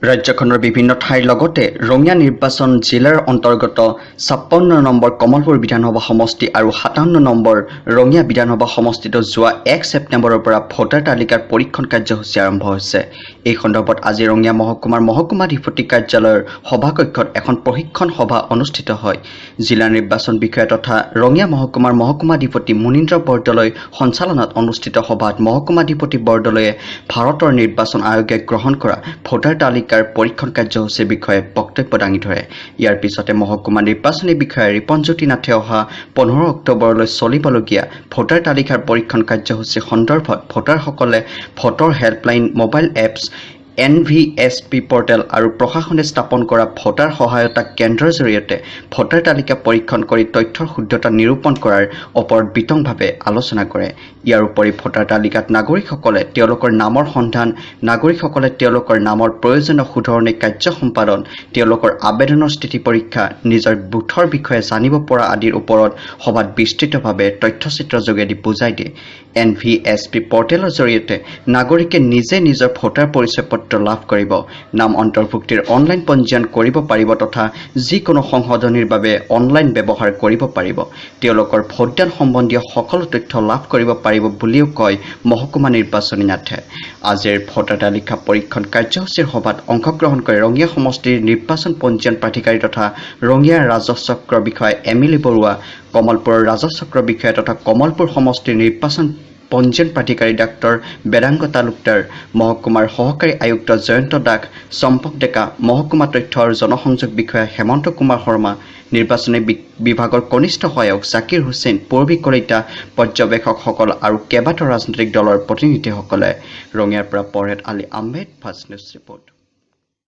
ৰাজ্যখনৰ বিভিন্ন ঠাইৰ লগতে ৰঙিয়া নিৰ্বাচন জিলাৰ অন্তৰ্গত 56 নম্বৰ কমলপুৰ বিধানসভা সমষ্টি আৰু 57 নম্বৰ ৰঙিয়া বিধানসভা সমষ্টিতো যোৱা 1 ছেপ্টেম্বৰৰ পৰা ভোটাৰ তালিকাৰ পৰীক্ষণ কাৰ্যসূচী আৰম্ভ হৈছে। এই সন্দৰ্ভত আজি ৰঙিয়া মহকুমাৰ মহকুমাধিপতি কাৰ্যালয়ৰ সভাকক্ষত এখন প্ৰশিক্ষণ সভা অনুষ্ঠিত হয়। জিলা নিৰ্বাচন বিষয়া তথা ৰঙিয়া মহকুমাৰ মহকুমাধিপতি মুনীন্দ্ৰ বৰদলৈ সঞ্চালনাত অনুষ্ঠিত সভাত মহকুমাধিপতি বৰদলৈয়ে ভাৰতৰ নিৰ্বাচন আয়োগে গ্ৰহণ কৰা ভোটাৰ তালিকাৰ পৰীক্ষণ কাৰ্যসূচীৰ বিষয়ে বক্তব্য দাঙি ধৰে। ইয়াৰ পিছতে মহকুমা নিৰ্বাচনী বিষয়া ৰিপনজ্যোতি নাথে অহা 15 অক্টোবৰলৈ চলিবলগীয়া ভোটাৰ তালিকাৰ পৰীক্ষণ কাৰ্যসূচী সন্দৰ্ভত ভোটাৰসকলে voter helpline mobile apps, NVSP portal আৰু প্ৰশাসনে স্থাপন কৰা ভোটাৰ সহায়তা কেন্দ্ৰৰ জৰিয়তে ভোটাৰ তালিকা পৰীক্ষণ কৰি তথ্যৰ শুদ্ধতা নিৰূপণ কৰাৰ ওপৰত বিতংভাৱে আলোচনা কৰে। ইয়াৰ উপৰি ভোটাৰ তালিকাত নাগৰিকসকলে তেওঁলোকৰ নামৰ সন্ধান, নাগৰিকসকলে তেওঁলোকৰ নামৰ প্ৰয়োজনীয় শুধৰণি কাৰ্য সম্পাদন, তেওঁলোকৰ আবেদনৰ স্থিতি পৰীক্ষা, নিজৰ বুথৰ বিষয়ে জানিব পৰা আদিৰ ওপৰত সভাত বিস্তৃতভাৱে তথ্যচিত্ৰৰ যোগেদি বুজাই দিয়ে। এনভিএছপি পৰ্টেলৰ জৰিয়তে নাগৰিকে নিজে নিজৰ ভোটাৰ পৰিচয় পত্ৰ লাভ কৰিব, নাম অন্তৰ্ভুক্তিৰ অনলাইন পঞ্জীয়ন কৰিব পাৰিব তথা যিকোনো সংশোধনীৰ বাবে অনলাইন ব্যৱহাৰ কৰিব পাৰিব। তেওঁলোকৰ ভোটদান সম্বন্ধীয় সকলো তথ্য লাভ কৰিব পাৰিব বুলিও কয় মহকুমা নিৰ্বাচনী নাথে। আজিৰ ভোটাৰ তালিকা পৰীক্ষণ কাৰ্যসূচীৰ সভাত অংশগ্ৰহণ কৰে ৰঙিয়া সমষ্টিৰ নিৰ্বাচন পঞ্জীয়ন প্ৰাধিকাৰী তথা ৰঙিয়াৰ ৰাজহ চক্ৰ বিষয়া এমিলি বৰুৱা, কমলপুৰৰ ৰাজহ চক্ৰ বিষয়া তথা কমলপুৰ সমষ্টিৰ নিৰ্বাচন পঞ্জীয়ন প্ৰাধিকাৰী ডাক্তৰ বেদাংগ তালুকদাৰ, মহকুমাৰ সহকাৰী আয়ুক্ত জয়ন্ত দাস, চম্পক ডেকা, মহকুমা তথ্য আৰু জনসংযোগ বিষয়া হেমন্ত কুমাৰ শৰ্মা, নিৰ্বাচনী বিভাগৰ কনিষ্ঠ সহায়ক জাকিৰ হুছেইন, পূৰবী কলিতা, পৰ্যবেক্ষকসকল আৰু কেইবাটাও ৰাজনৈতিক দলৰ প্ৰতিনিধিসকলে। ৰঙিয়াৰ পৰা Farhed Ali Ahmed, fast news report.